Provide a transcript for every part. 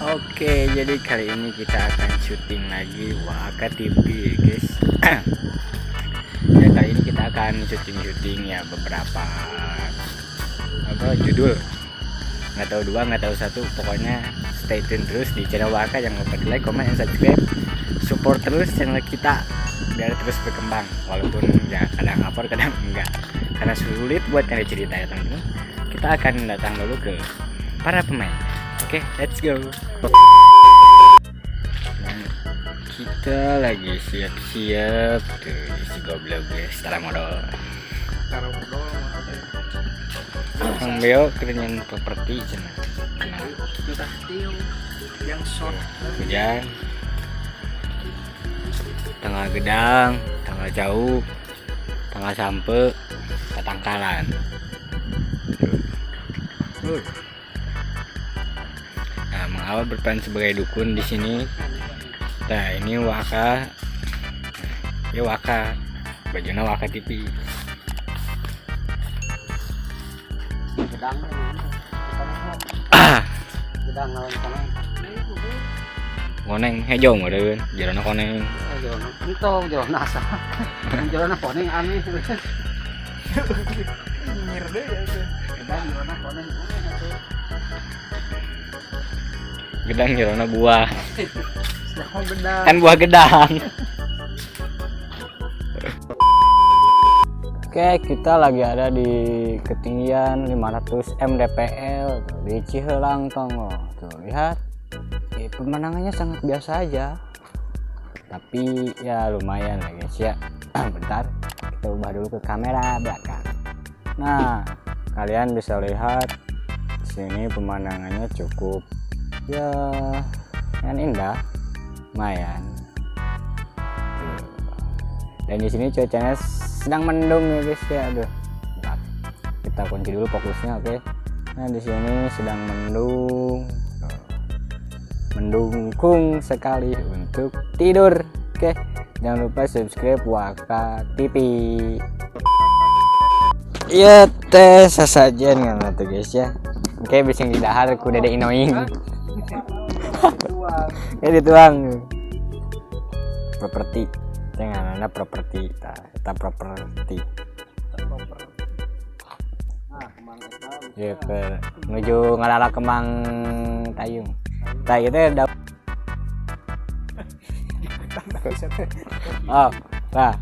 Oke, jadi kali ini kita akan syuting lagi Waka TV ya, guys. Ya, kali ini kita akan syuting-syuting ya, beberapa apa judul, nggak tahu dua, nggak tahu satu, pokoknya stay tune terus di channel Waka. Jangan lupa di like, comment, and subscribe. Support terus channel kita biar terus berkembang, walaupun ya kadang upload, kadang enggak, karena sulit buat nyari cerita ya, teman-teman. Kita akan datang dulu ke para pemain. Oke, let's go. Dan kita lagi siap-siap tuh, si goblok ya, setara modal. Taruh modal maksudnya. Kang Beo kerenyan properti cenah. Nah, Kita steal yang short. Hujan, tangkal gedang, tangkal jauh, tangkal sampe, tatangkalan. Tuh. Nah, Mang Awal berperan sebagai dukun di sini. Nah, ini Waka. Ya, Waka. Bajunya Waka TV. Gedang. Gedang lawan koneng. Koneng hejo meureun, jerona koneng. Oh, jerona. Entong jerona asa. Jerona koneng aneh. Nyir deh ya itu. Gedang jerona koneng aneh atuh. Gedang jerona buah. Siapa gedang? Kan buah gedang. Oke, kita lagi ada di ketinggian 500 mdpl tuh, di Ciheulang Tonggoh. Tuh, lihat. Ya, pemandangannya sangat biasa aja. Tapi ya lumayan lah, guys, ya. Bentar, kita ubah dulu ke kamera belakang. Nah, kalian bisa lihat di sini pemandangannya cukup ya, yang indah, lumayan. Tuh. Dan di sini cuacanya sedang mendung ya, guys, ya. Aduh. Bentar. Kita kunci dulu fokusnya, oke. Nah, di sini sedang mendung. Tuh. Mendukung sekali untuk tidur. Oke, jangan lupa subscribe Waka TV. Iya teh sasajen nggak tuh, guys, ya. Oke, bisa didahar ku Dede Inoing. Ya, dituang. Properti. Jangan ada properti, tah, eta properti. Nah, kembang eta. Ya, ke menuju ngalala kembang tayung. Tah, itu ada. Oh, nah.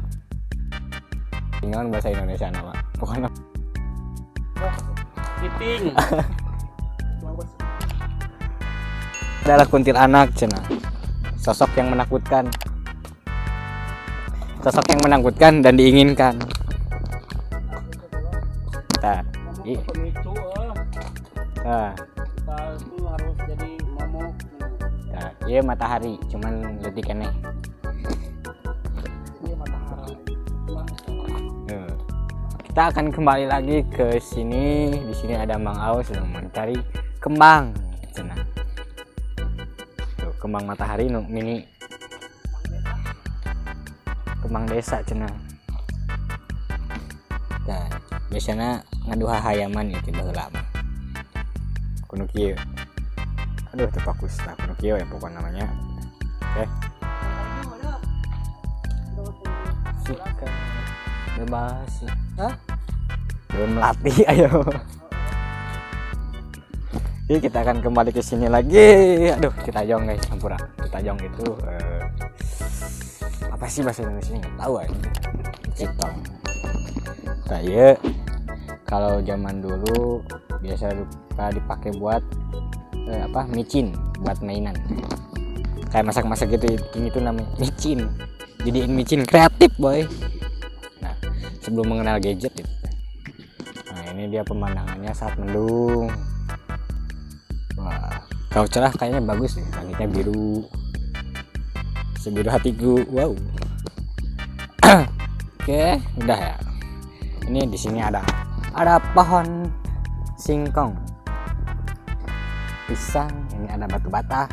Ingat bahasa Indonesia nama. Pokoknya Piting. Adalah kuntilanak cenah. Sosok yang menakutkan. Sosok yang menakutkan dan diinginkan. Nah, Pemicu eh. Nah, Kita itu harus jadi momok. Nah, iya matahari, cuman leutik keneh. Ini matahari. Tuh. Kita akan kembali lagi ke sini. Di sini ada Mang Ao sedang mencari kembang. Cenah. Tuh, kembang matahari nu mini. Kembang desa cenah. Nah, biasanya ngadu hayaman itu baheula mah. Kudu kieu. Aduh, teu fokus lah, kudu kieu ya pokoknya namanya. Oke. Suka bebas. Hah? Daun melati, ayo. Oke, kita akan kembali ke sini lagi. Aduh, kita jong, guys, hampura. Kita jong itu apa sih bahasa Indonesia, nggak tahu aja. Citong. Nah, iya. Kalau zaman dulu biasa lupa dipakai buat apa? Micin, buat mainan. Kayak masak-masak gitu, ini tuh namanya micin. Jadiin micin kreatif, boy. Nah, sebelum mengenal gadget itu. Nah, ini dia pemandangannya saat mendung. Wah, kalau cerah kayaknya bagus nih, langitnya biru. Sebiru hatiku. Wow. Oke, udah ya. Ini di sini ada pohon singkong, pisang, ini ada batu bata,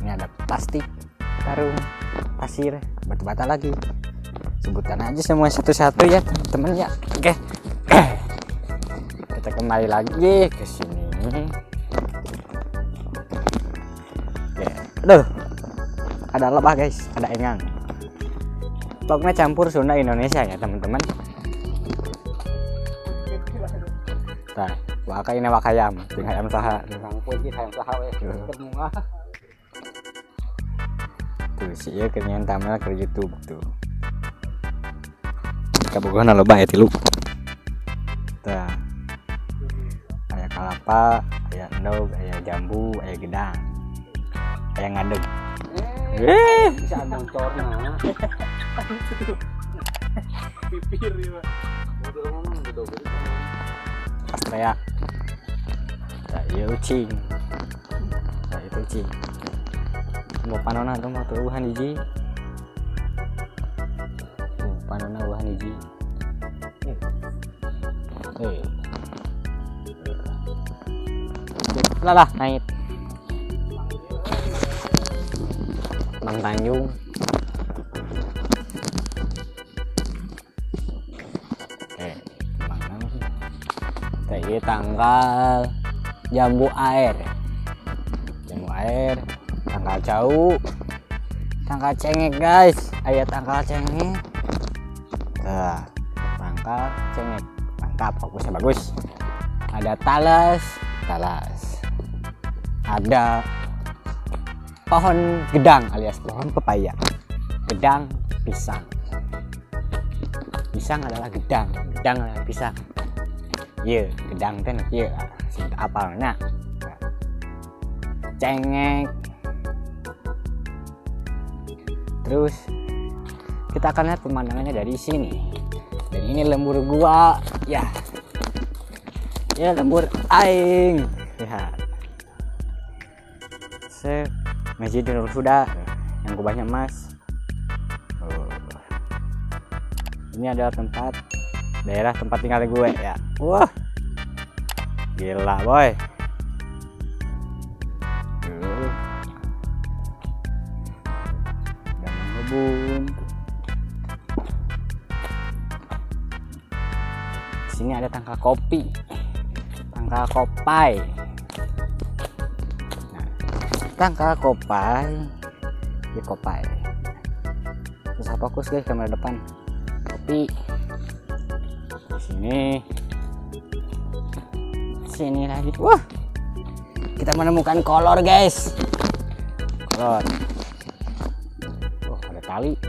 ini ada plastik, karung, pasir, batu bata lagi. Sebutkan aja semua satu-satu ya, teman-teman ya. Oke. Kita kembali lagi ke sini. Aduh. Ada lebah guys, ada engang. Pokoknya campur Sunda Indonesia ya teman-teman. Nah, waka ini waka ayam, jeung hayam saha. Rangkul ge hayam saha we. Keur munga. Tuh si ieu keur nyen tampil ke YouTube tuh. Kabogohna loba ya tilu. Tah. Aya kalapa, aya endog, aya jambu, aya gedang. Aya ngadeg. Bisa moncorna. Pipir ieu. Astrea. Tah ieu ucing. Tah itu ucing. Mau panona tuh mau tuh hiji. Tuh panona eueuhan hiji. Lah naik. Bang Tanjung. Oke, mana sih? Teh tanggal jambu air. Jambu air, tanggal cau, tanggal cengek guys. Aya tanggal cengek. Nah, tanggal cengek. Mantap, fokusnya bagus. Ada talas, talas. Ada pohon gedang alias pohon pepaya. Gedang pisang. Pisang adalah gedang, gedang adalah pisang. Iya, gedang teh ieu sing apalna. Cengek. Terus kita akan lihat pemandangannya dari sini. Dan ini lembur gua, ya. Ya lembur aing. Lihat. Se Masjid Nurul Huda yang kubahnya emas. Oh. Ini adalah tempat daerah tempat tinggal gue ya. Wah. Gila, boy. Tuh. Dan ngebun. Di sini ada tangkal kopi. Tangkal kopai. Tangkal kopai, di kopai. Susah fokus guys kamera depan. Kopi. Di sini, sini lagi. Wah, kita menemukan kolor guys. Kolor. Wah, ada tali.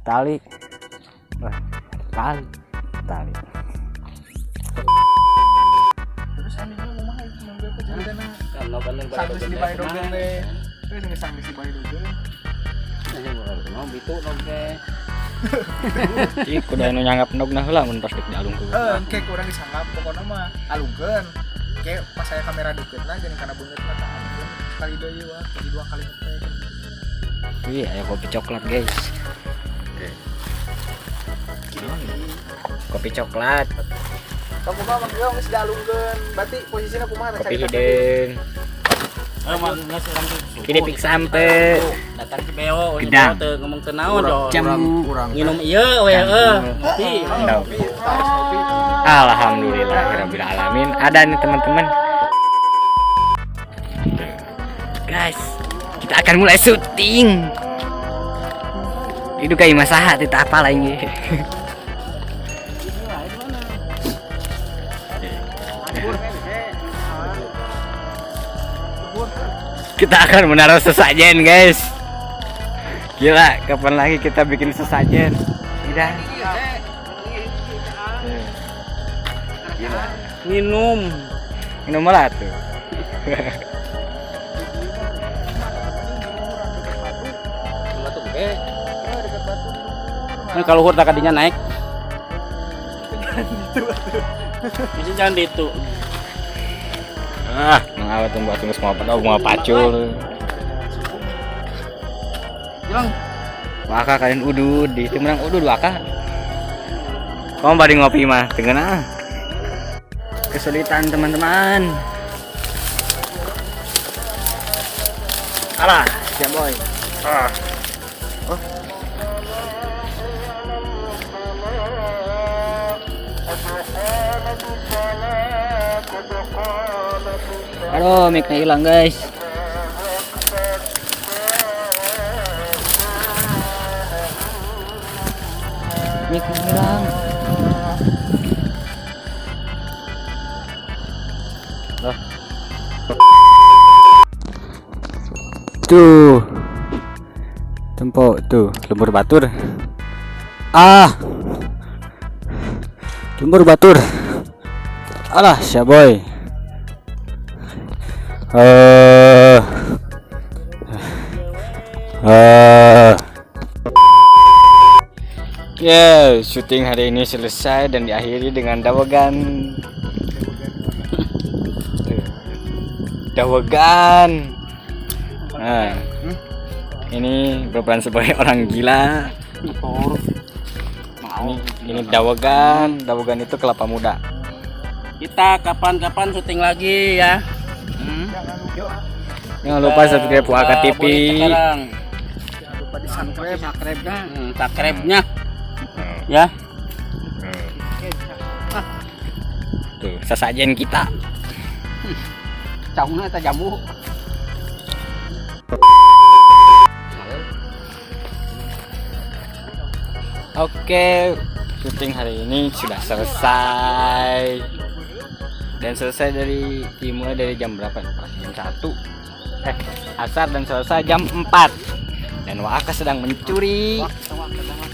Tali. Wah, ada tali. Tali. Terus endingnya kumaha itu nunggu ceritana? Sanggeus dibaedogeun teh. Terus geus sanggeus dibaedogeun. Nah, bitu oge. Ih, kudu anu nyanggap endogna heula mun pas dek dialungkeun. Heeh, engke kurang disanggap pokona mah alungkeun. Engke pas saya kamera dekeutna geuning kana beungeutna tah alungkeun. Sekali deui wah, jadi dua kali ngetek. Wih, aya kopi coklat, guys. Oke. Kopi coklat. Kamu mah mang geus dialungkeun. Berarti posisina kumaha Kopi hideung. Kini pik sampe datang ke beo gedang teu ngomong teu naon kurang nginum ieu we heuh ngopi. Alhamdulillahirabbil alamin. Ada nih teman-teman. Guys, kita akan mulai syuting. Itu kayak masalah tidak apa lagi. Kita akan menaruh sesajen guys. Gila, kapan lagi kita bikin sesajen? Tidak. Gila. Minum. Minum lah tuh. Ini kalau luhur tak kadinya naik. Bisa jangan ditu. Ah, mengawat tunggu tunggu semua pada mau pacul. Bilang, waka kalian udud, di itu menang udud waka. Kamu bari ngopi mah, tengah. Kesulitan teman-teman. Alah, siap boy. Ah. Oh. Aduh, mic-nya hilang guys. Mic hilang. Loh. Tuh. Tempo tuh, lembur batur. Ah. Lembur batur. Alah, siap boy. Ya, syuting hari ini selesai dan diakhiri dengan dawegan. Dawegan. Nah, ini berperan sebagai orang gila. Ini dawegan. Dawegan itu kelapa muda. Kita kapan-kapan syuting lagi ya. Jangan lupa subscribe Waka TV. Sekarang. Jangan lupa di subscribe. Subscribe-nya. Subscribe-nya. Ya. Tuh, sesajen kita. Caungna eta jambu. Oke, syuting hari ini sudah selesai. Dan selesai dari dimulai dari jam berapa ya? Jam 1. Asar dan selesai jam 4. Dan Waka sedang mencuri. Wak, wak, wak.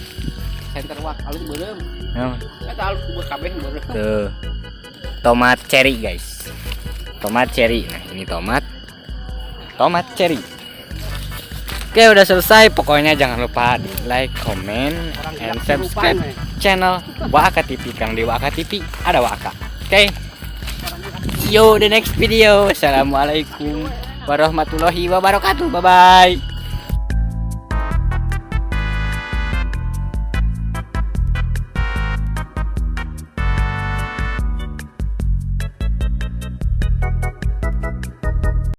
Center wak alus beureum. Nah, Eta alus buat kabeh beureum. tuh. Tomat cherry, guys. Tomat cherry. Nah, ini tomat. Tomat cherry. Oke, udah selesai. Pokoknya jangan lupa di like, comment, and subscribe channel Waka TV. Karena di Waka TV ada Waka. Oke. See you the next video. Assalamualaikum warahmatullahi wabarakatuh. Bye bye.